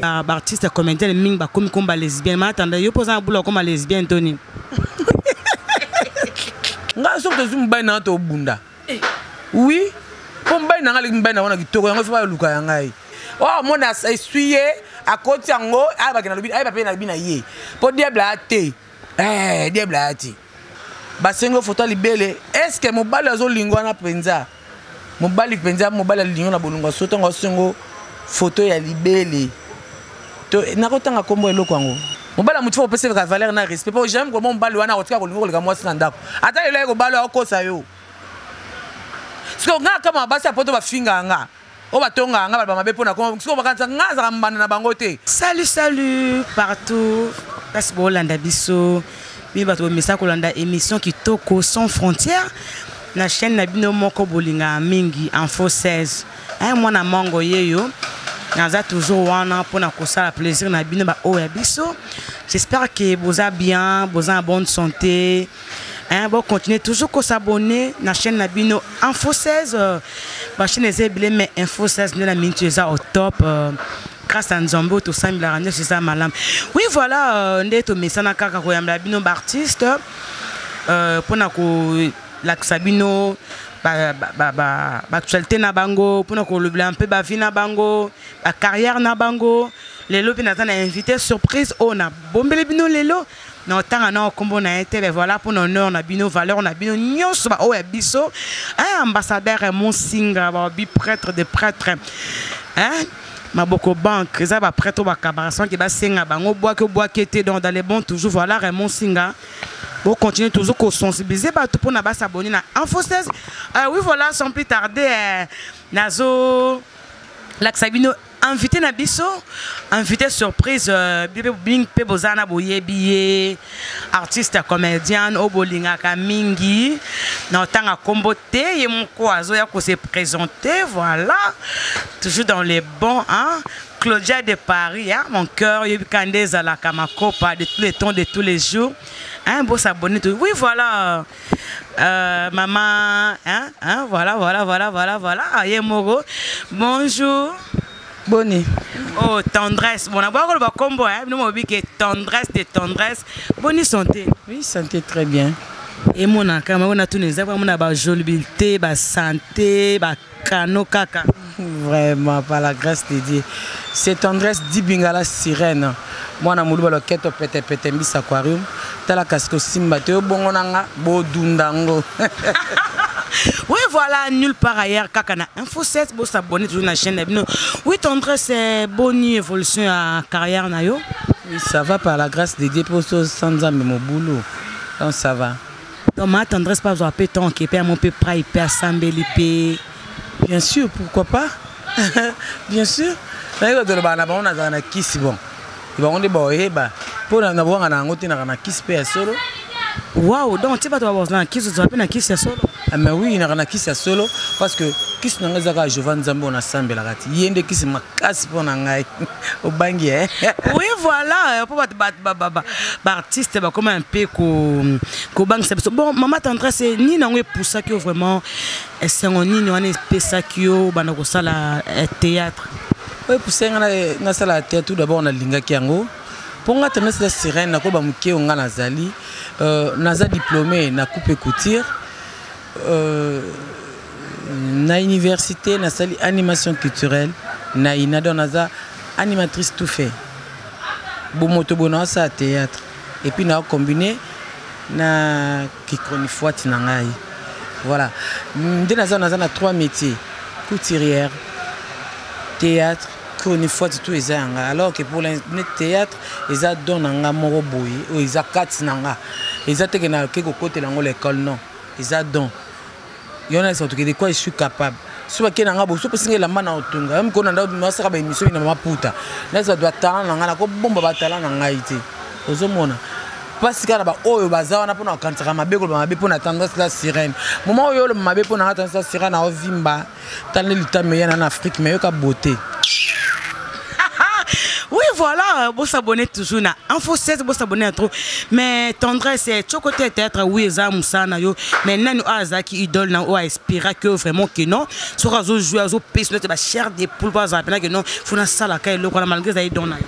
Baartiste comédienne mingi bakomi komba lesbienne. Maatanda yo mpo oza na bula okoma lesbienne to nini? Nga soki tozwi mobali na nga, tobunda. Oui, mpo mobali na nga aleki mobali na wana kitoko. Yango ifo baluka ya ngai. Oyo amona esui ye, akoti yango, ayebaki nalobi, ayeba mpe nalobi na ye, mpo diable aya te. Diable aya te. Basengi foto ya libele. Est-ce mobali azolinga wana mpenza? Mobali mpenza, mobali alingi na bolingo so ntango asengo foto ya libele to nakotanga nkombo eloko yango. Mobali ya motu fo kopesaka valeur na respect, mpo jamais komo mobali wana akotika kolinga koleka mwasi na ndako. Ata lelo aye kobala, akokosa yo. Siko nga kama basi ya poto bafingaka nga, oyo batongaka nga, baloba mabe mpo na koma. Siko bakanisa nga azalaka mbanda na bango te. Salut, salut partout place bolanda biso. Bino bato bomesana kolanda émission kitoko Sans Frontière na chaîne na bino moko bolingaka mingi, Info 16. Mwana mango yeyo naza toujours wana mpona kosala plaisir na bino baoyo ya biso. J'espère que boza bien, boza na bonne santé, hein. Bon, continuez toujours s'abonner na chaîne na bino Info 16. Ba chaîne eza ebele, mais Info 16 nde na minute eza au top. Grâce à Nzambe oyo tosambelaka, nyonso eza malamu. Oui, voilà, nde tomesana kaka koyambela bino baartiste mpona kolakisa bino baactualité na bango, mpona kolobela mpe bavie na bango, bacarrière na bango. Lelo mpe naza na invité surprise oyo nabombeli bino lelo. Na otanga na nkombo na ye te, mais voilà, mpona honneur na bino, valeur na bino nyonso baoyo ya biso, ambassadeur Raymond Singa, babi prêtre de prêtre, hein? Maboko banque eza baprêtre oyo bakabaka soki basenga bango bwaki obwaki te. Donc dans les bons toujours, voilà, Raymond Singa. Continuer toujours kosensibiliser bato mpona bas'abonner na Info 16. Oui, voilà, sans plus tarder, nazo lakisa bino invité na biso, invité surprise. Mingi mpe boza na boyebi ye, artiste comédienne oyo bolingaka mingi. Na otanga nkombo te, ye moko azoya kose présenter. Voilà, toujours dans les bons, hein? Claudia de Paris, hein? Mon cœur yebi kande ezalaka makopa de tous les temps, de tous les jours, hein? Bos'abonner tout. Oui, voilà, maman, hein? Hein? Voilà, voilà, voilà, voilà, voilà, ye moko. Bonjour. Boni? Oh, Tendresse. Bon, d'abord le kombo, hein, nous mobi que Tendresse de Tendresse. Boni santé? Oui, santé très bien. Et mon kama on a tout les on a ba jolbilité, ba santé, ba kano kaka. Vraiment, par la grâce de Dieu. C'est Tendresse Dibingala Sirène. Mwana muluba loketo pete pete mbisa aquarium. Tala kasiko simba te bongo nanga bodundango. Oui, voilà, nulle part ailleurs, kaka na Info 7, bo s'abonner toujours na chaîne na bino. Oui, Tendresse, c'est bonne évolution à carrière na yo. Oui, ça va par la grâce de Dieu, pour ça sans nzambe mobulu. Donc ça va. Donc ma Tendresse pas besoin pe temps qui mon peu près hyper sambeli pe. Bien sûr, pourquoi pas? Bien sûr. Nayebi toloba na bango nazala na kisi. Bon, bango nde baoyeba mpo na bwanga na yango te. Naka na kisi mpe ya solo. Wow, donc ti bato babozala na kisi, ozala mpe na kisi ya solo? Ah, mais oui, naka na kisi ya solo, parce que kisi na ngai eza kaka Jehova Nzambe oyo nasambelaka ti. Ye nde kisi makasi mpo na ngai. Obangi e? Oui, voilà, mpo bato baartiste bakoma mpe kobangisa biso. Bon, mama Tendresse, nini yango epusaki yo vraiment? Esengo nini wana epesaki yo banda kosala théâtre? Oyo epusaki ngai nasala théâtre, tout d'abord nalingaki yango, mpo nga Tendresse la Sirène nakoyeba moke oyo nga nazali, naza diplômé na coupe couture na université, nasali animation culturelle na ina. Donc naza animatrice tout fait. Bomoto boye naosala théâtre et puis naocombine na kichronifoite na ngai. Voilà nde naza na trois métiers: couturière, théâtre, chronifoite. Tout eza ya ngai. Alors que pour le théâtre, eza don na nga moko boye oyo eza kati na nga. Eza teke nake kokotela yango l'école, non, eza don. Yo nayesa toke de quoi je suis capable. So bake na nga bo so opesinga elamba na otunga yo mikolo na nasaka baémission na maputa, nayesa bato batalent na ngai, nakobomba batalent na ngai te. Ozomona mpasi kaka na baoyo baza wana mpona kokanisaka mabe, koloba mabe mpona Tendresse la Sirène. Moment oyo oloba mabe mpona nga Tendresse la Sirène, aovimba. Tala litame ya na na Afrique, mais yoka beauté. Oui. Voilà, vous s'abonnez toujours na Info 16, vous s'abonnez à trop. Mais tendresse, chocote théâtre, oui, eza musana yo. Mais nani azaki idole na o inspira que vraiment que non. Soki azo jouer, azo pesa neti ba chair de poule, po azala pena que non, faut nasalaka eloko wana malgré ezali don na yo.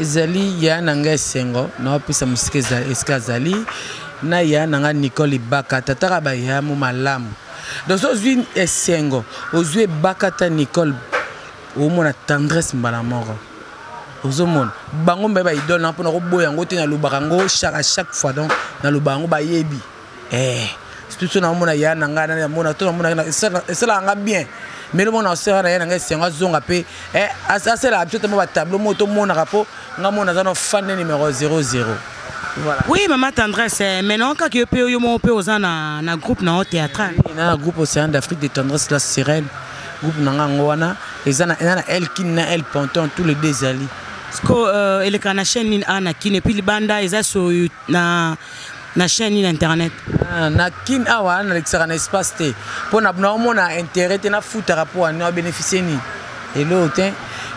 Ezali ya na ngai esengo naopesa mosika esika azali na ya na ngai Nicole Ibaka, tataka baya mo malamu. Donc so ozwi esengo, ozwi Ebakata Nicole, omona Tendresse mbala moko, ozomona bango mpe baidole na mpona koboya yango te. Nalobaka yango chaque, à chaque fois, donc nalobaka yango, bayebi. Surtout so naomona ya na ngai, namona to namona, esalaka nga bien. Mais lomona osera na ye na ngai esengo, azonga mpe asalaka biso temo batableau moko tomonaka, mpo nga mona aza na fan numéro 00, voilà. Oui, maman Tendresse, maintenant kaka yo mpe, yo moko mpe oza na groupe na yo théâtral. Na groupe Océan d'Afrique de Tendresse la Sirène, groupe na nga yango wana eza na El Kin na El Ponton, tous les deux ezali. Siko eleka na chaîne nini a na Kin, et puis libanda eza sur na chaîne nini internet? Ah, na Kin awa nalekisaka na espace te, mpo naomona intérêt te. Nafutaka mpo wana abénéficie nini? Eloko te.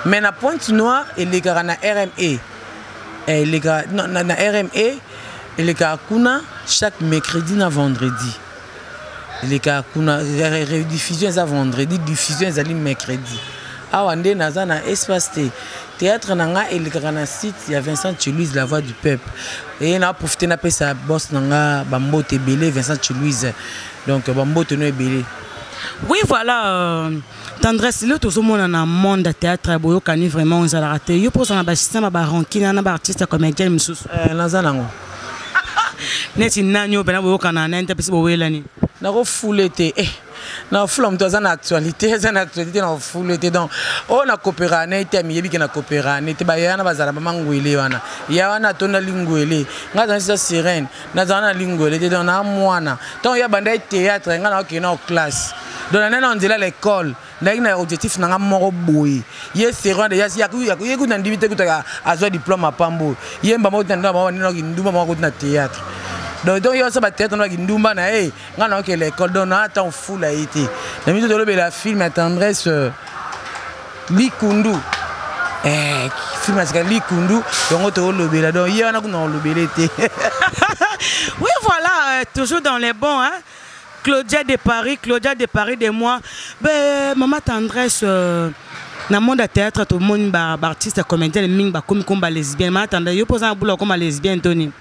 Mais na Pointe Noire elekaka na RME. Elekaka na RME, elekaka kuna chaque mercredi na vendredi. Elekaka kuna, rediffusion eza vendredi, diffusion ezali mercredi. Awa nde naza na espace te. Théâtre na nga elekaka na site ya Vincent Chelouise, La Voix du Peuple. Eye na profite napesa boss na nga bambote ebele, Vincent Chelouise, donc bambote no ebele. Oui, voilà, Tendresse, lelo tozomona na monde ya théâtre boyokani vraiment ezalaka te. Yo mpo ozala na basystème ya barancune na baartiste ya comédienne mosusu? Naza nango. Neti nani oyo mpena boyokana na ye te, mpesi bowelani? Nakofule te. Nakofula moto aza na actualité, aza na actualité, nakofule te. Donc oyo nakopera na ye te, amiyebi ke nakopera na ye te. Baya wana bazala bamangwele wana, ya wana atonda lingwele. Ngai azali sa sirène, nazala na lingwele te. Donc na mwana, ntango ya banda ye théâtre, ngai nakokende na classe. Donc na nani na nzela l'école, ndaki na objectif na nga moko boye. Ye seron déjà ye kuta ndimi te, kuta azwa diplôme apambo ye mba moko na ndima ndima ndumba moko kuta na théâtre. Donc ye osala bathéâtre na kindumba na ye, ngai naokende l'école. Donc na ata ofula ye te. Na miso tolobela film ya Tendresse, Likundu, film ya sika Likundu, yango toolobela. Donc ye wana kuna olobele te. Oui, voilà, toujours dans les bons, hein. Claudia de Paris, Claudia de Paris de moi. Ben, maman Tendresse, na monde ya théâtre tomoni baartiste comédien mingi bakomi komba lesbienne. Mama Tendresse, yo mpo oza na bula okoma lesbienne toni?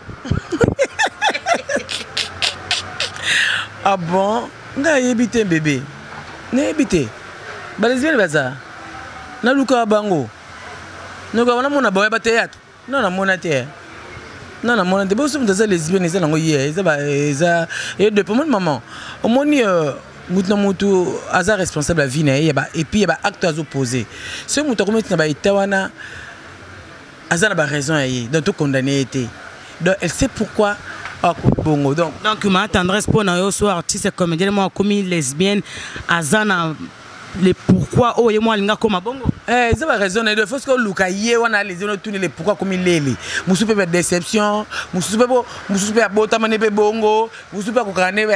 Ah bon, ngai ayebi te bébé, nayebi te. Balesbienne baza, nalukaka bango, nalukaka namona bango ya bathéâtre. Non, namona te, non, namona te. Boso moto aza lesbienne, eza nango ye, eza ye depuis. Omoni mama, omoni, mutu na mutu aza responsable ya vie na ye, et puis ya baacte azopose. Soki moto akomi na baétat wana, aza na baraison ya ye, donc tokondamne ye te. Donc elle sait pourquoi akomi bongo, donc. Donc ma Tendresse, mpo na yo, so artiste comédienne mo akomi lesbienne, aza na le pourquoi oyo ye mo alingi akoma bongo? Eza baraison na ye. Faut soki oluka ye wana alezi wana, otuni le pourquoi akomi lele. Mosusu mpe badéception, mosusu mpe, mosusu mpe abotama ne mpe bongo, mosusu mpe akokaka ne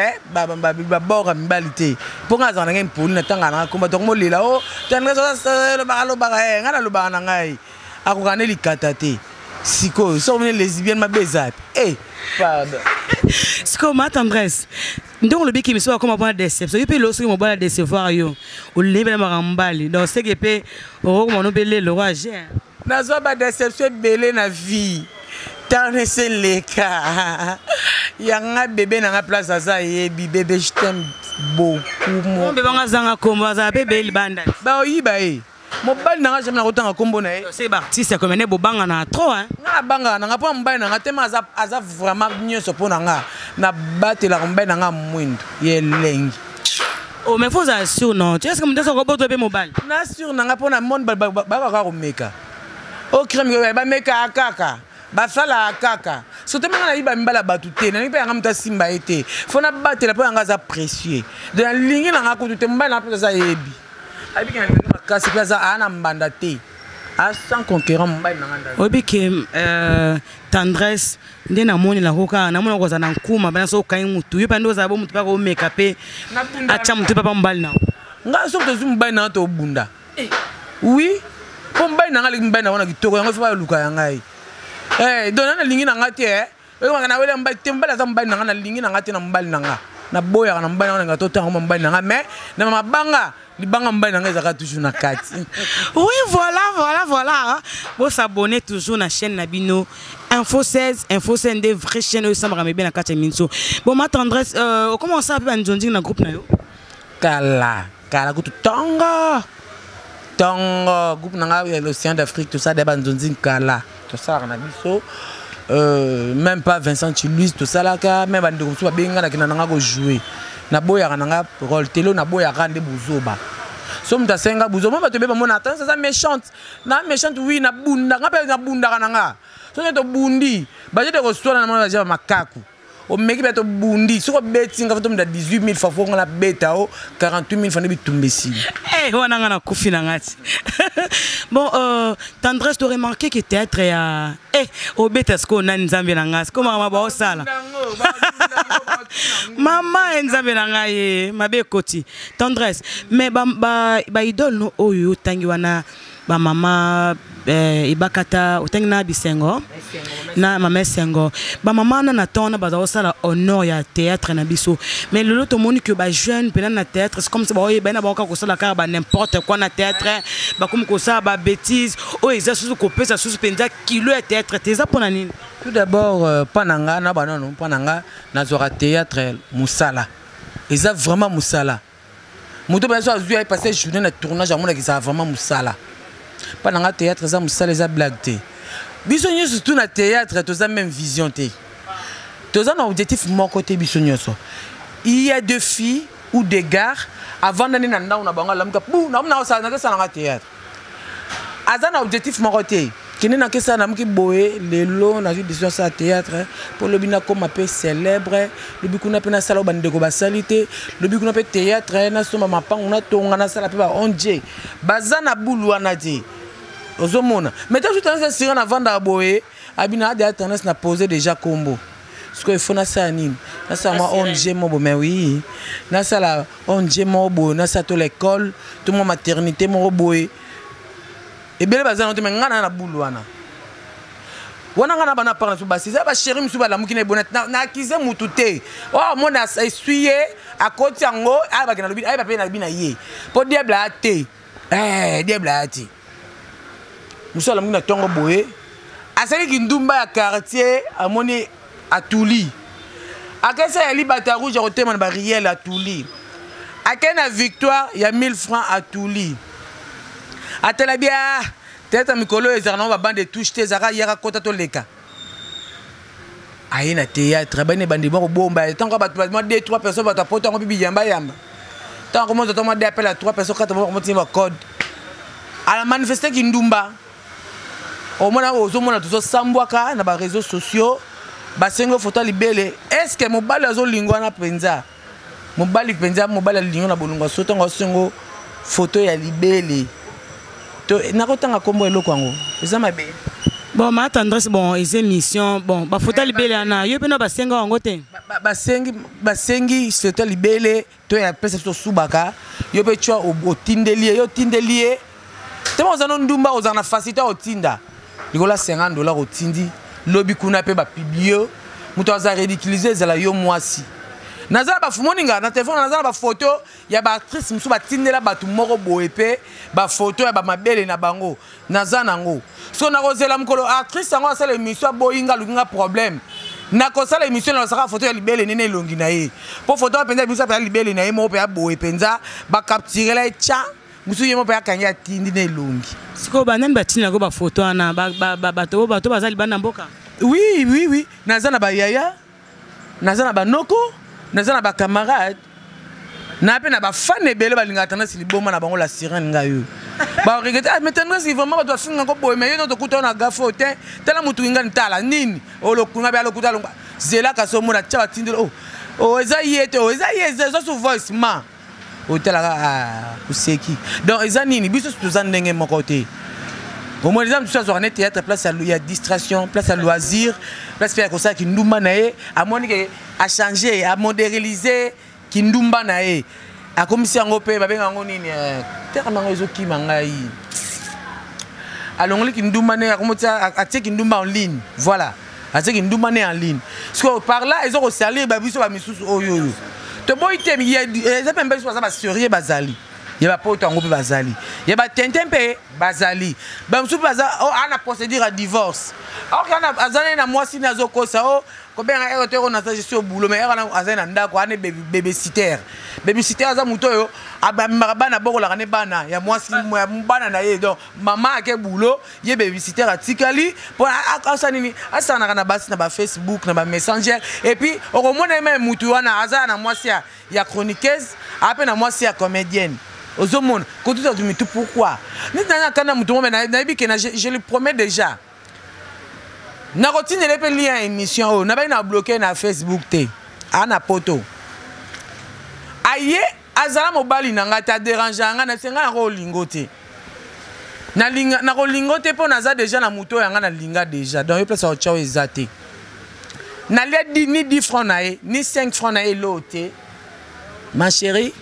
baborka mibali te. Mpo ngai azalaka na ngai mpoli na ntanga nanga komba tongo molela o alobaka alobaka, ngai nalobaka na ngai akokaka ne likata te. Sikoyo soki omoni lesbienne, mabe eza pe? Pardon. Sikoyo ma Tendresse, ndenge olobiki miso akoma mpona déception, yo mpe lelo soki mobali adécevoir yo, olebi na makambo mbali, donc seke mpe okokoma no mpe lelo roi age? Nazwa badéception ebele na vie. Ntango eseleka yanga bébé nanga, place aza ayebi. Bébé, je t'aime beaucoup. Bébé nga azanga kombo, azala mpe beye libanda. Baoyiba ye mobali nanga, jamais nakotanga nkombo na ye. Se baartiste comédien bobangana trop, hein. Nga nabangaka nanga mpo mobali nanga tema aza vraiment nyonso mpo na nga. Nabatelaka mobali nanga mwindu ye elengi. Oh, mais faut ozala sûr, non? Tu est ce que moto azoka boto mpe mobali? Na sûr nanga, mpo na monde bakaka komeka o crème, bamekaka kaka, basalaka kaka. Surtout nga nayiba mibali ya bato te, nalingi mpe yanga moto asimba ye te. Fo nabatela mpo yanga aza précieux. Donc nalingi nanga kutu te. Mobali nanga mpe aza, yebi, ayebiki nalingi makasi, mpe aza aa na mbanda te, a sans concurrent mobali nanga nda. Oyebi ke Tendresse, nde namonelako kaka, namona kozala na nkuma bana. So okangi motu, yo mpe nde ozala bo motu mpaka omeka mpe atya motu papa mobali na Nga soki tozwi mobali nanga, tobunda. Oui. Mpo mobali na ngai aleki mobali na wana kitoko, yango ifo baluka ya ngai. Eh, donc nani alingi na ngai te, eh? Oyokaka na wele mobali te, mobali aza mobali na ngai, nalingi na ngai te na mobali na ngai. Naboyaka na mobali na ngai, nalinga totanga mobali na ngai, mais na mabanga libanga mobali na ngai ezalaka toujours na kati. Oui, voilà, voilà, voilà. Bo s'abonner toujours na chaîne na bino Info 16, Info 16 nde vraie chaîne oyo esambaka mebe na kati ya minso. Bon, ma Tendresse, comment ça mpe banzonzingi na groupe na yo? Kala kala kutu, tongo tongo, groupe na ngai ya l'Océan d'Afrique, tosala da banzonzingi kala, tosalaka na biso. Même pas Vincent Chiluise tosalaka, même bandeko mosusu babengi ngai, nakenda na ngai kojouer. Naboyaka na ngai rôle telo, naboyaka nde buzoba. So moto asenga buzoba mo, bato ebe bamona attention, aza méchante na méchante. Oui, nabunda nga mpe, nabundaka na nga. So tobundi, baje te koswana na mona, baje bamakaku omeki mpe tobundi. Soki obeti nga, tomunda 18 000 fois, fo nga nabeta o 48 000 fois nde bitumba esili. Eh, wana nga nakufi na nga ti. Bon, Tendresse, to remarqué que théâtre ya obeta sikoyo nani? Nzambe na ngai, sikoyo makambo baosala mama e, Nzambe na ngai ye mabe ekoti. Tendresse, mais baidole no oyo otangi wana, bamama ebakata otangi na Bisengo na mama Esengo, bamama wana na ntongo wana baza kosala honneur ya théâtre na biso. Mais lelo tomoni ke bajeune mpena na théâtre, c'est comme si baoyeba na bango kaka kosala kaka ba n'importe quoi na théâtre, bakomi kosala babêtise oyo eza susu kopesa susu mpenza kilo ya théâtre te. Eza mpona nini? Tout d'abord, mpa na nga na banano, mpa na nga nazwaka théâtre mosala, eza vraiment mosala. Moto mpenza so azwi aye passe journée na tournage, amonaki ezala vraiment mosala. Mpa na nga théâtre eza mosala, eza blague te. Biso nyonso tu na théâtre toza même vision te, toza na objectif moko te biso nyonso. Il y a deux filles ou des gars avandani na ndako na bango, alamuka bu nakosala nga théâtre, aza na objectif moko te. Kende nakesala, namuki boye, lelo nazwi décision asala théâtre mpo lobi nakóma mpe célèbre, lobi kuna mpe nasala oyo bandeko basali te, lobi kuna mpe théâtre nasomba mapango, natonga, nasala mpe ba ONG. Baza na bulu wana te, ozomona. Mais ntango tendance sira navandaka boye, abina adeya tendance na pose déjà kombo. Sikoyo il faut nasala nini? Nasala mwa ONG moko boye, mais oui, nasala ONG moko boye, nasala to l'école to mwa maternité moko boye. Ebele baza nango te, me ngai na bulu wana wana ngai na bana parle so basi eza bachéri mosusu balamuki na ebona na akize mutu te. Oyo amoni esui ye, akoti yango, ayebaki na lobi, ayeba mpe na lobi na ye, mpo diable aya te. Diable aya te. Mosusu alamuki na ntongo boye, asaliki ndumba ya quartier, amoni atuli, akesa ya libata rouge ya kotema na bariel, atuli, akei na victoire ya 1000 francs, atuli, atala bia tete. Mikolo oyo ezalaka nango babande touche te, ezalaka yaka kota toleka. Aye na théâtre, bani ebandi mwa kobomba ntango bato mwa deux trois personnes, bato apoto yango mpe biyambayamba. Ntango komona to mwa deux appel à trois personnes, kata moko motingi bacode ala manifeste kindumba. Omona, ozomona tozosambwaka na baréseaux sociaux, basengi foto ya libele. Est ce que mobali azolinga wana mpenza? Mobali mpenza, mobali alingi na bolingo so ntango asengo foto ya libele to nakotanga nkombo eloko yango eza mabe. Bon, ma Tendresse, bon, eza émission. Bon, bafoto ya libele wana, yo mpe no basenga yango te? Basengi, basengi foto ya libele to ya pesa biso osubaka yo mpe tia, otindeli ye, yo otindeli ye te. Oza no ndumba, ozala na facilité ya kotinda likolo ya 50 dollar, otindi lobi kuna mpe bapublier, moto aza ridiculiser, ezala yo mwasi. Naza na bafumoninga na telefone, naza na bafoto ya baactrice mosusu batindela bato moko boye mpe bafoto ya bamabele na bango, naza nango. So nakozela mokolo actrice yango asala émission, aboyi nga, aluki nga problème, nakosala émission, nalasaka foto ya libele nene elongi na ye, mpo foto wana mpenza ebimisa mpenza libele na ye moko mpe aboye mpenza, bacapturela ye tya mosusu, ye moko mpe akangi, atindi na elongi. Sikoyo banani batindaka bafoto wana? Bato bato baza libanda mboka? Oui, naza na bayaya, naza na banoko, naza na bacamarade na mpe na bafane ebele balingaka Tendresse liboma na bango la sirène. Ngai oyo baregretter, ah, mais Tendresse vraiment bato bafingaka boye, mais yo no tokuta na gafe oyo te. Tala motu ingani, tala nini olokunga mpe alokuta alonga zelaka so omona tia batindeli oh, oh, eza ye te, oh, eza ye, eza su voice ma otalaka, ah, oseki. Donc eza nini? Biso toza ndenge moko te. Omoni, eza mosusu azwaka ne théâtre place ya distraction, place ya loisir, place mpe ya kosala kindumba na ye. Amoni ke achange, amodéralise kindumba na ye, akomisi yango mpe babenga yango nini, terme yango ezokima ngai. Alongoli kindumba ne akomotia, atie kindumba en ligne. Voilà, atie kindumba ne en ligne. Sikoyo par là eza kosalir babiso bamisusu oyo oyo toboyi te. Eza mpe mpe biso baza baserie, bazali ya bapoto yango mpe bazali ya batente mpe bazali bamosusu mpe baza ana procédure ya divorce. Or aza nde na mwasi ne azokosa o kobenga ere te oyo naza, je suis au boulot, mais ere wana azali na ndako ane babysitter. Babysitter aza moto oyo abamemaka bana, bokolaka ne bana ya mwasi, bana na ye. Donc mama ake boulot, ye babysitter atikali mpo asala nini? Asalanaka na basi na bafacebook, na bamessenger. Et puis okomona ye même mutu wana aza na mwasi ya chroniqueuse, ape na mwasi ya comédienne. Ozomona kotuta bato mitu. Pourquoi neti nani akanda motu mo? Nayebi ke je lui promets déjà, nakotindela mpe lien ya émission oyo. Nabai na bloquer na Facebook te. Aa na poto aye azala mobali na ngai te, adéranger ngai na se ngai nakolingo te, nakolingo te mpo naza déjà na moto oyo yanga nalinga déjà. Donc yo place otya oyo eza te. Nalia ni 10 francs na ye, ni 5 francs na ye, eloo te. Ma chérie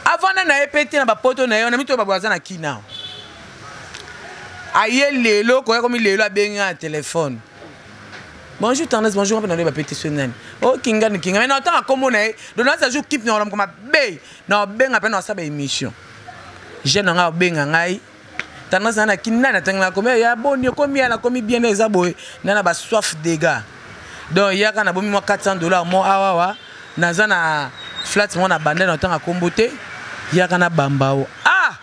avanda na ye mpe te na bapoto na ye na mito babo aza na kina. Aye lelo koya komi lelo abengi nga na telefone: "Bonjour Tendresse." "Bonjour." Mpe nalobi bapete so nani okingani kinga mai na otanga nkombo na ye. Donc naza jour kipe na olamuka mabe na obenga mpe na osala baémission jeune na ngai obenga ngai Tendresse na naki nani atangela komi ya boni okomi ya nakomi bien. Eza boye na na basoif dégâts. Donc yaka nabomi mwa 400 $ mo awawa, naza na flat mo na banda na otanga nkombo te, yaka na bamba o ah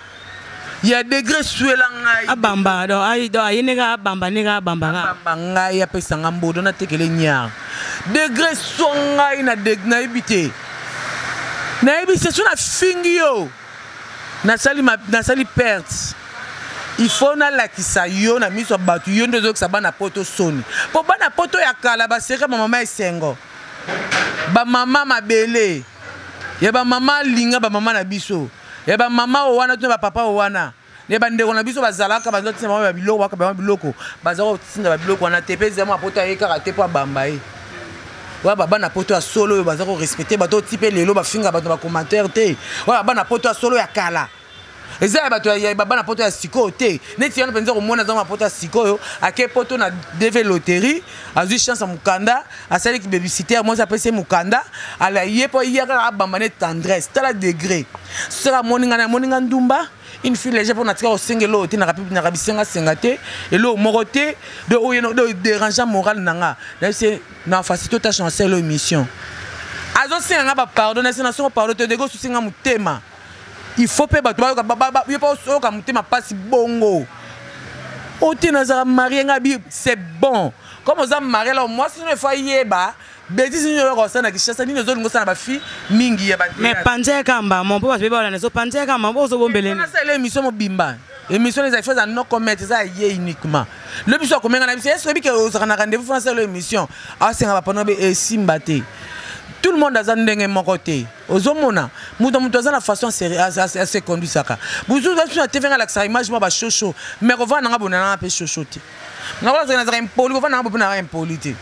ya degré swela ngai. Abamba donc aye ndenge abamba, ndenge abamba ka. Abamba ngai, apesanga mbodo, natekele nyar. Degré so ngai na nayebi te, nayebi se so nafingi yo, nasali nasali perte. Il faut nalakisa yo na miso ya bato, yo nde ozokisa bana poto soni, mpo bana poto ya kala basere bamama esengo, bamama mabele ya bamama alinga bamama na biso ya bamama oyo wana tuna bapapa oyo wana ya bandeko na biso bazalaka bazotinda bango babiloko, baka bango biloko, baza kotinda babiloko wana te. Mpe eza poto aye kaka te mpo abamba ye oya. Babana poto ya solo oyo baza korespecter bato oti mpe lelo bafinga bato na bacommentaire te. Oyo bana poto ya solo ya kala eza ya bato ya babana poto ya sikoyo te. Neti wana mpenza komona aza poto ya sikoyo, ake poto na DV loterie, azwi chance ya mokanda, asaliki babysitter, mwasi apesi ye mokanda, ala ye mpo ye kaka abamba ne Tendresse. Tala degré soki amoni ngai, namoni nga ndumba, une fille légère, mpo natika kosenga eloko te, naka bisengasenga te, eloko moko te. Donc oyo dérangeant moral na nga, nayebisi na facilité tâche na selo émission, azosenga nga bapardon, nase na songo pardon te. Dege osusi nga motema, il faut mpe bato bayoka yo mpe oyoka motema mpasi bongo o te. Nazala marié nga bi, c'est bon, comme oza marié la mwasi no efo ayeba bétise nini oyoka kosala na Kinshasa, nini ozolinga osala na bafille mingi ya. Mais panza ya mbamo mpo bato bebalana ezopanza ya mbamo ozobombeleni. Nasala émission mobimba, émission eza ifo eza no comment, eza ye uniquement le biso akomenga na biso. Ese oyebi ke ozalaka na rendez-vous fo nasala émission, asenga bapano be esimba te. Tout le monde aza ndenge moko te. Ozomona moto moto aza na façon ase conduisaka. Bususu biso na TV nga alakisaka image mwa bashosho, mais kovanda nanga bonananga mpe shosho te. Nakolakisaka nazalaka impoli, kovanda nanga bo mpe nanga impoli te.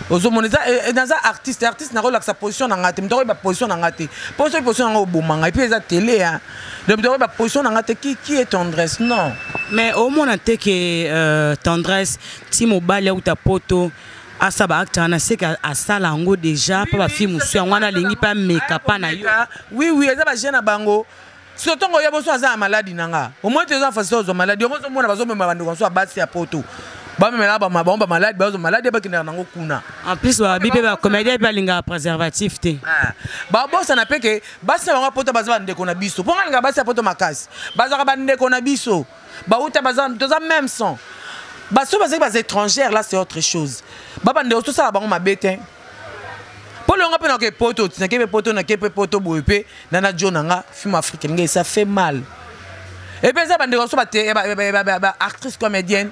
Ozomona eza naza artiste, artiste nakolakisa position na nga te. Moto akoyeba position na nga te, mpo soki position na nga oboma ngai mpe eza télé ya donc moto akoyeba position na nga te. Qui est Tendresse? Non. Mais omona te ke Tendresse ti mobali auta poto asala baacte wana, seke asala yango déjà mpo bafille mosusu yango wana alingi mpe ameka mpa na yo. Oui, eza bajeune na bango. Soki ntongo oya boso aza na maladi na nga, omoi te eza facilité ozwa maladi yango. Ozomona bazomema bandeko mosusu ya basi ya poto, bamemela bango bamaladi, bazwa maladi, bakendaka nango kuna. En plus babi mpe bacomédien mpe balingaka préservatif te. Ah, babosana mpe ke basi na bango ya poto baza bandeko na biso. Mpo nga alingaka basi ya poto makasi, bazalaka bandeko na biso, bauta baza toza même sang. Baso bazali baza étrangère là, c'est autre chose. Babandeko tosala bango mabe te. Mpo longa mpe nake poto, nake mpe poto, nake mpe poto boye mpe nana jo na nga film africain ngai, ça fait mal. Et puis eza bandeko so baactrice comédienne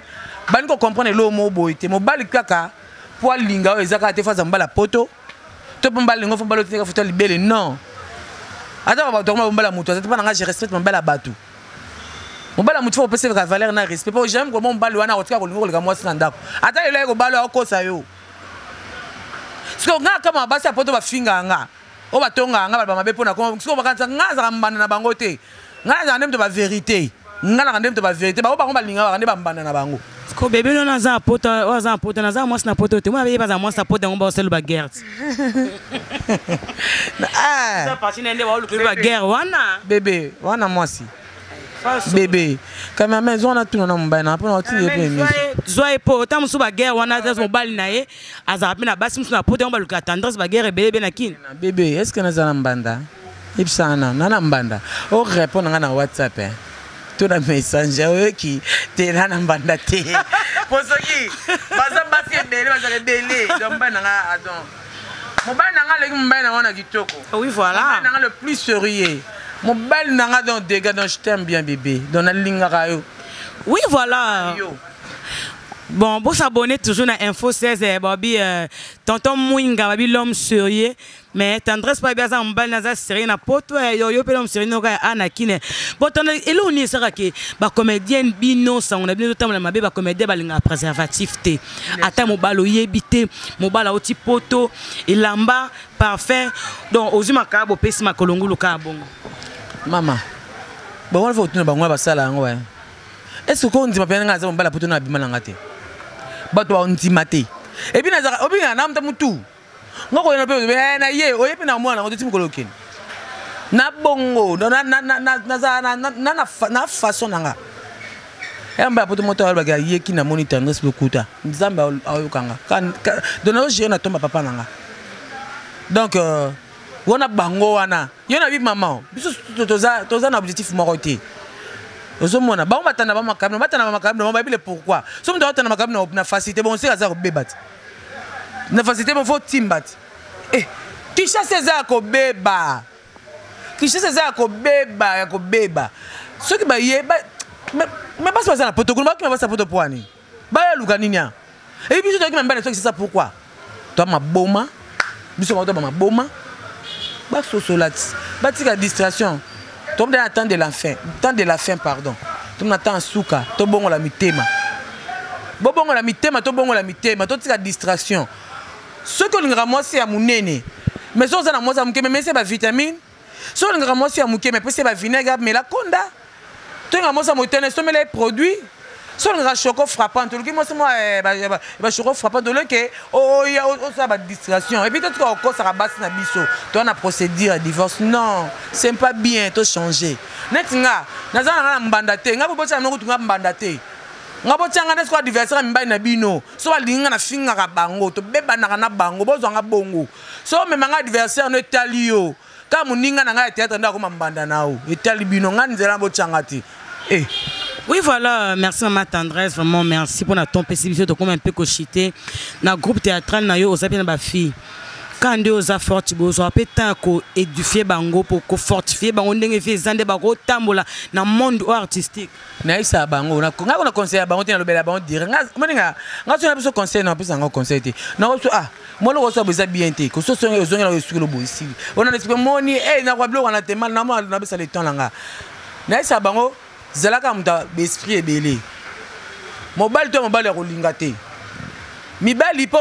balingi kocomprendre eloko moko boye te. Mobali kaka mpo alinga oyo eza kaka te fo aza mobali ya poto to mpo mobali lingo fo mobali otinaka foto ya libele. Non, ata bato akoma mobali ya moto aza te. Mpo na nga, je respecte mobali ya bato. Mobali ya motu fo kopesa kaka valeur na respect, mpo jamais koma mobali wana akotika kolinga koleka mwasi na ndako. Ata lelo aye kobala, akokosa yo. Sikoyo nga kama basi ya poto bafingaka nga, oyo batongaka nga, baloba mabe mpo na koma. Sikoyo bakanisa nga azalaka mbanda na bango te. Nga nazalaka nde moto bavérité. Nga naka nde moto ba vérité, bango bango balingaka nde bambanda na bango. Ko bebe no naza na poto, oyo aza na poto, naza mwasi na poto te. Mwana bebe baza mwasi na poto, yango baosala baguerre. Ah. Parti na nde baoluka baguerre wana. Bebe wana mwasi bebe cameraman zwa na tuna na mobali na mpona otindi ye mpe émission. Zwa ye po ota mosusu baguerre wana, aza mobali na ye azala mpe na basi mosusu na poto, yango baluka Tendresse baguerre ebele ebe na Kini. Bebe, est ce que naza na mbanda? Yebisanga na mbanda o répondre nga na WhatsApp, hein? To na Messenger oyoki te, na mbanda te, po soki baza basi ebele, bazala ebele. Donc mobali na nga, donc mobali na nga aleki mobali na nga na kitoko. Oui, voilà. Mobali na nga le plus sérieux, mobali na nga, donc dégâts. Donc je t'aime bien, bébé, donc nalingaka yo. Oui, voilà. Yo. Bon, bon, s'abonner toujours na Info 16, eh, Bobby, tonton Mwinga, Babi, l'homme sérieux. Mais Tendresse pas bien en bal naza sérieux na poto, eh, yo yo pe l'homme sérieux no ka ana kine. Bon, tendresse, elo ni sera ke ba comédienne bino sa on a bino tamla mabe ba comédien ba linga préservatif te. Ata mobalo yebi te, mobala oti poto, elamba parfait. Donc ozui makabo pesi makolongulu ka bongo. Mama. Bon, on va tuna bango ba sala yango, ouais. Est-ce que on dit ma pena nga za mobala poto na bima na nga te? Bato ba ndima te. Et puis nazaka obinga na mta mutu. Ngoko yena pe na ye oye pe na mwana ngo ti mokolo okende. Na bongo na na na na na na na na na façon na nga. Ya mba poto moto alobaka yeki na moni Tendresse lokuta. Nzambe ayokanga. Donc na gérer na tomba papa na nga. Donc wana bango wana yo na bi maman biso toza toza na objectif moko te. Ozomona bango batanda ba makambo, batanda ba makambo, bayebi le pourquoi. So moto atanda makambo na facilité, bon, seka aza kobeba te na facilité, bon, faut timba te. Eh, Kinshasa eza ya kobeba, Kinshasa eza ya kobeba, ya kobeba. Soki baye me basi baza na poto kuna, bakima basi ya poto po wani bayaluka nini a eyi biso toyaki mibale. Soki c'est ça, pourquoi toa maboma biso bango, toa bamaboma basosola ti batika distraction. Tomi na temps de la fin, temps de la fin, pardon, tomi na temps suka. Tobongola mitema, bobongola mitema, tobongola mitema, totika distraction. Soki olingaka mwasi ya monene, mais soki oza na mwasi ya moke, memese bavitamine. Soki olingaka mwasi ya moke, mais pesi bavinaigre amela konda. Tolinga mwasi ya motene, somela ye produit. Soki olingaka choco frappante, oluki mwasi mwa bachoco frappante, oleke oya osala badistraction. Et puis totika kokosaka basi na biso toza na procédure ya divorce. Non, c'est pas bien, tochanger. Neti nga naza na nga na mbanda te, nga po botia na kutu nga mbanda te. Nga botianga nde sikoyo adversaire ya mibali na bino. So balingi nga, nafingaka bango, tobebanaka na bango, bozwanga bongo. So omema nga adversaire no, etali yo kaka. Moninga na ngai ya théâtre nde akoma mbanda na yo, etali bino. Ngai nzela botianga te, eh. Oui, voilà, merci Maman Tendresse, vraiment merci pour ton petit bisou, comme un peu cochité. Na groupe théâtral na yo, oza bien ba fille. Quand nde oza forte, bozwa mpe temps koédifier bango po kofortifier bango ndenge fi eza nde bakotambola na monde oyo artistique. Nayebisaka bango nga kona conseil ya bango te, nalobela bango direct. Moninga nga so na biso conseil, na apesa yango conseil te. Nakoso ah mwana okoso boye eza bien te, kososo ozongela oyo esukeli boye esili ona na esika moni e nakwa biloko wana te. Mal nabesa le temps na nga, nayebisaka bango zalaka moto ya baesprit ebele. Mobali to mobali ya kolinga te, mibali mpo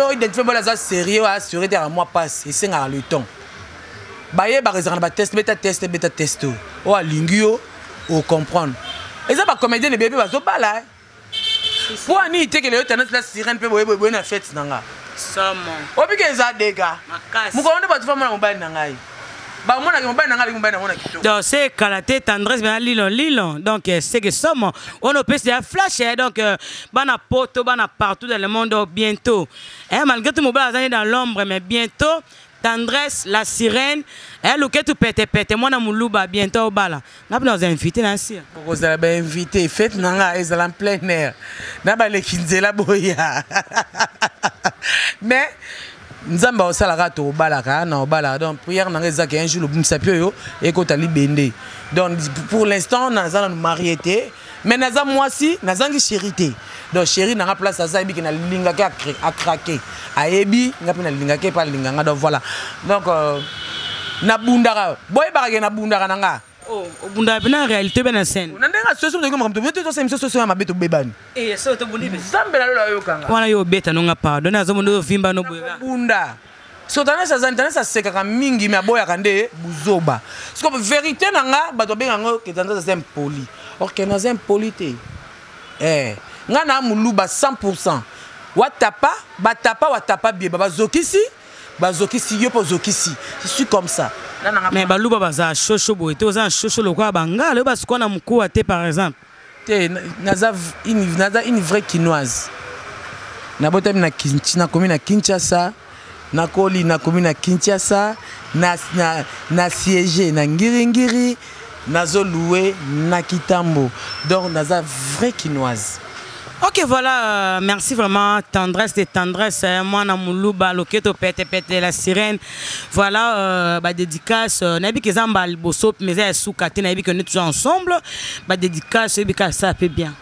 oidentifie mobali aza sérieux, assuré te, yaka mwa passe, esengaka le temps. Bayebaka ezalaka na batest, beta test, beta test oyo oyo alingi yo ocomprendre. Eza bacomédien ebele mpe bazobala mpo ani itekele yo Tendresse la sirène mpe boye boye na fete na nga. Obiki eza dega mokolo nde bato famona mobali na ngai, bamonaki mobali na ngai alingi mobali nango na kitoko. Donc c'est kala te, Tendresse bena lilo lilo, donc c'est que somo on opesi ya flash, eh, donc bana poto, bana partout dans le monde, donc bientôt, eh, malgré tout mobali azali dans l'ombre, mais bientôt Tendresse la sirène, eh, luketu pete pete mwana muluba, bientôt obala nga mpe naza invité na nsir. Okozala bainvité, fete na nga ezala en plein air na baleki nzela boya, mais Nzambe akosalaka tokobalaka na obalaka. Donc prière na nga ezaka un jour lobimisa mpe oyo ekota libende. Donc pour l'instant naza nanu marié te, mais naza mwasi, nazangi chéri te. Donc chéri nanga place aza, ayebi ke nalingaki akrake, ayebi nga mpe nalingaki epe alinga nga. Donc voilà, donc nabundaka, boyebaka ke nabundaka na nga. Oh, obundaka mpe na réalité mpe na scène. Na ndenge asoso tosala miso soso ya mabe, tobebani. Nzambe na lola oyokanga. Wana yo obeta nonga pardon, azomona ovimba no boye. Bunda so Tendresse azali, Tendresse asekaka mingi, me aboyaka nde buzoba. Siko vérité na nga, bato babenga yango ke Tendresse aza impoli. Or que naza impoli te. Eh, nga na muluba 100%. Watapa, batapa, watapa bieba bazokisi, bazokisi yo po zokisi. Je suis comme ça. Mais baluba baza shosho boye te, oza shosho lokola bangala oyo basukwa na mokuwa te par exemple. Te, naza une vraie kinoise. Nabotami na Kinshasa, nakomi na Kinshasa, nakoli nakomi na Kinshasa, na siège na Ngiringiri, nazo louer na Kitambo. Donc naza vraie kinoise. Ok, voilà, merci vraiment, tendresse de tendresse, hein, moi na muluba, loketo pete pete la sirène. Voilà, ba dédicace, nabi ke zamba liboso, mais ya suka te, nabi que nous toujours ensemble, ba dédicace, bi ka ça fait bien.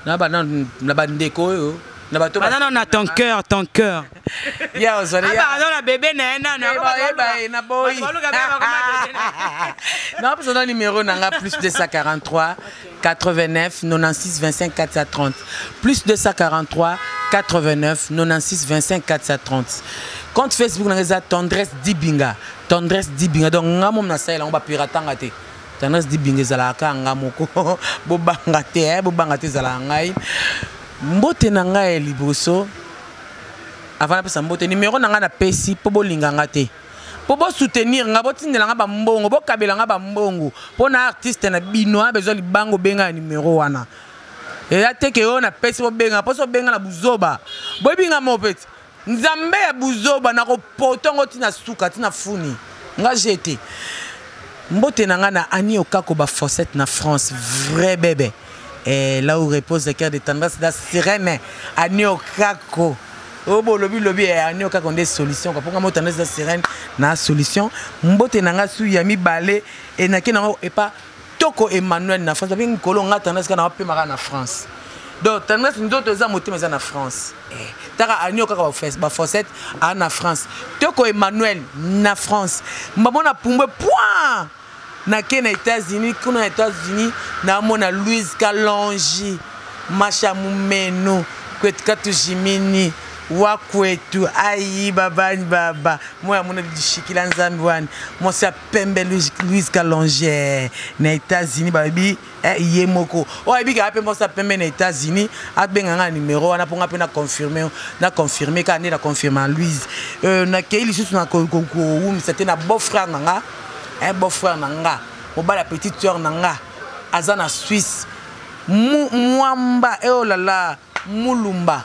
Na ba na ba ndeko yo. Na bato ba non na ton cœur, ton cœur. Ya ozali ya. Ah non na bébé na na na. Ba na boy. Na pesa na numéro na nga plus 243 89 96 25 430. Plus 243 89 96 25 430. Compte Facebook na eza Tendresse Dibinga. Tendresse Dibinga. Donc nga mom na saela on ba piratanga te. Tendresse Dibinga ezalaka nga moko. Bobanga te, eh, bobanga te ezalaka ngai. Mbote na ngai ya liboso. Avant napesa mbote numéro na ngai na pesi po bolinga nga te. Po bo soutenir nga, botindela nga ba mbongo, bokabela nga ba mbongo. Po na artiste na bino, a besoin libango benga ya numéro wana. Eza te ke oyo na pesi bobenga, po so benga na buzoba. Boyebi nga mo peti. Nzambe ya buzoba na kopotongo tina suka tina funi. Nga jete. Mbote na nga na Annie Okako ba Fossette na France, vrai bébé. Et là où repose le cœur de tendresse la sirène Annie Okako. Obo lobi lobi eh, Annie Okako nde solution quoi. Pour nga tendresse la sirène na solution. Mbote na nga su ya mibale et na ke na et pas Toko Emmanuel na France. Babi nkolo nga tendresse kana pema na France. Donc tendresse ndoto eza motema eza na France. Eh, taka Annie Okako ba Fossette a na France. Toko Emmanuel na France. Mbamona pumbwe point. Na ke na États-Unis, kuna na États-Unis, na mona Louise Kalonji, Masha Mumeno, kwetu katu Jimini, wa kwetu ayi babani baba. Moi amona dishikila nzambi wani. Moi c'est pembe Louise Kalonji na États-Unis babi ye moko. O ayebi ka pembe sa pembe na États-Unis, abenga nga numéro wana ponga pe na confirmer, na confirmer ka nde na confirmer Louise. Na ke lisusu na ko ko wumisa te na beau frère na nga. Un beau frère na nga, mobala petite sœur na nga, aza na Suisse. Mwamba, eh oh là là, Mulumba.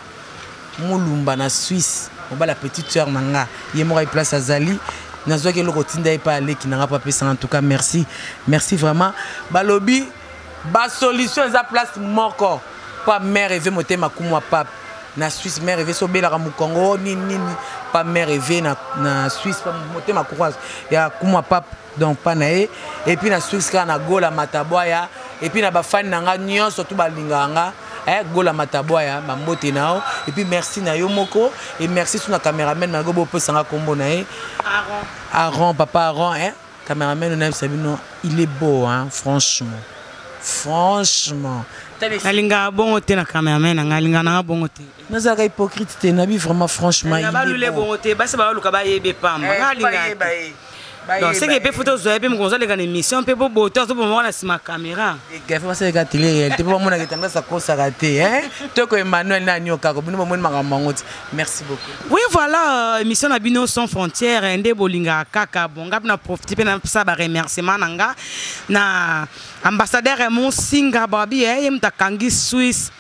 Mulumba na Suisse, mobala petite sœur na nga, ye moko ayi place azali. Nazwaki eloko tinda ye pa aleki na nga pa pesa en tout cas merci. Merci vraiment. Balobi ba solution eza place moko. Pa mère Eve motema kumwa pape. Na Suisse mère Eve sobelaka mukongo nini nini pa mère Eve na Suisse pa motema kumwa ya kumwa pape donc pa na ye et puis na Suisse ka na Gola Mataboya et puis na ba fan na nga nyonso tout balinga nga eh Gola Mataboya ba mbote nao et puis merci na yo moko et merci sur na cameraman na go bo sanga kombo na ye Aaron. Aaron papa Aaron hein cameraman na Sabino il est beau hein franchement. Franchement. Alinga bongo te na cameraman na alinga na bongo te. Nazaka hypocrite te nabi vraiment franchement il est balule bongo te basi ba luka ba yebe pamba. Alinga. Donc c'est que pe photo zoya pe mokonzo leka na émission pe bo boto azo bomona na sima caméra. Gafe ba seka télé réalité po mona ke tanda sa kosa raté hein. Toko Emmanuel na nyoka ko bino bomoni makambo yango ti. Merci beaucoup. Oui voilà émission na bino sans frontières nde bolinga kaka bon ngap na profiter pe na sa ba remerciement na nga na ambassadeur Raymond Singa babi eh ye mtakangi Suisse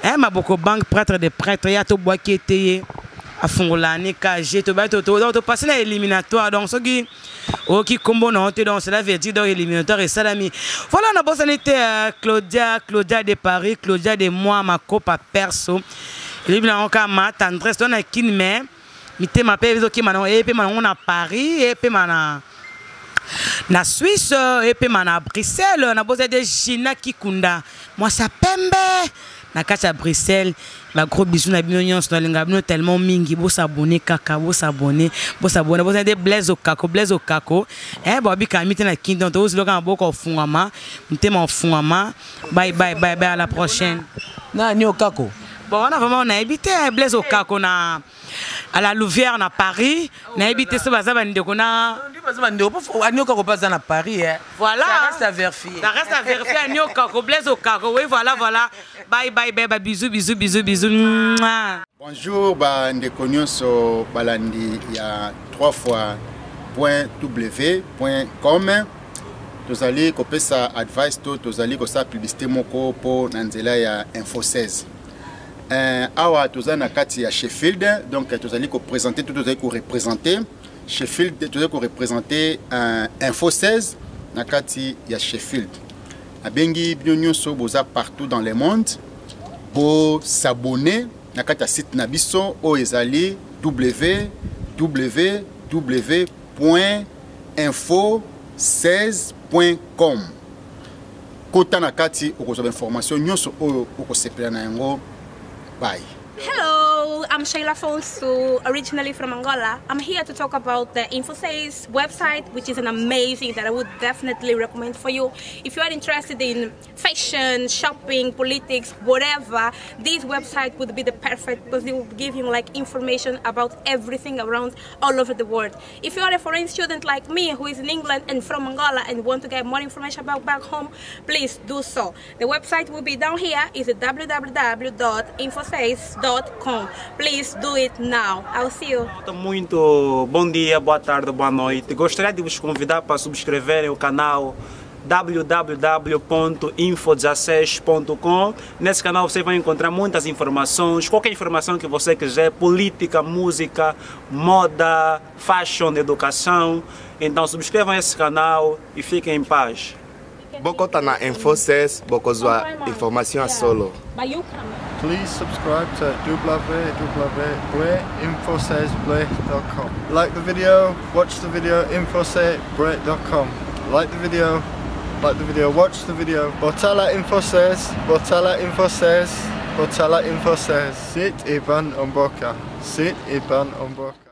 eh maboko banque prêtre de prêtre ya to boaki eteye afungola ni KG to ba to to to passer na éliminatoire donc soki oki kombo na te donc cela veut dire donc éliminatoire et salami voilà na bosani te Claudia Claudia de Paris Claudia de moi ma copa perso libina oka ma tendresse donc na kin mais mitema pe ezo kima na e pe ma na Paris e pe ma na Suisse e pe ma na Bruxelles na bosani de Gina Kikunda moi ça pembe na kati ya Bruxelles ba gros bisous na bino nyonso na linga bino tellement mingi bo s'abonner kaka bo s'abonner bo s'abonner bo de Blaise Okako Blaise Okako eh ba bika mite na kingdom to zilo ka boko fungama mtema fungama bye bye bye bye à la prochaine na ni Okako bon on a vraiment on a évité Blaise Okako na À la Louvière na Paris, nayebi te so baza bandeko na baza bandeko po Ani Okako mpe aza na Paris, eh. Voilà. Ça reste à vérifier. Ça reste à vérifier. Ani Okako, Blaise Okako, oui, voilà, voilà. Bye bye bye, ba bisous, bisous, bisous, bisous. Mouah. Bonjour bandeko nyonso balandi ya 3 fois point w point com. Tozali kopesa advice to tozali kosala publicité moko mpo na nzela ya Info 16. Awa toza na kati ya Sheffield, donc tozali koprésente to tozali koreprésente Sheffield, tozali koreprésente Info 16 na kati ya Sheffield. Abengi bino nyonso boza partout dans le monde, bosabonner na kati ya site na biso oyo ezali www.info16.com. Kota na kati, okozwa bainformation nyonso oyo okosepela na yango. Bye. Hello, I'm Sheila Fonsu, originally from Angola. I'm here to talk about the Infosys website, which is an amazing that I would definitely recommend for you. If you are interested in fashion, shopping, politics, whatever, this website would be the perfect because it will give you like information about everything around all over the world. If you are a foreign student like me who is in England and from Angola and want to get more information about back home, please do so. The website will be down here, is www.infosys.com. Please do it now. I'll see you. Muito bom dia, boa tarde, boa noite. Gostaria de vos convidar para subscreverem o canal www.info16.com. Nesse canal você vai encontrar muitas informações, qualquer informação que você quiser, política, música, moda, fashion, educação. Então subscrevam esse canal e fiquem em paz. Bokota na Info 16, bokozwa information ya solo. Please subscribe to www.info16.com. Like the video, watch the video, info16.com. Like the video, watch the video. Botala Info 16, Botala Info 16, Botala Info 16. Sit Iban Omboka. Sit Iban Omboka.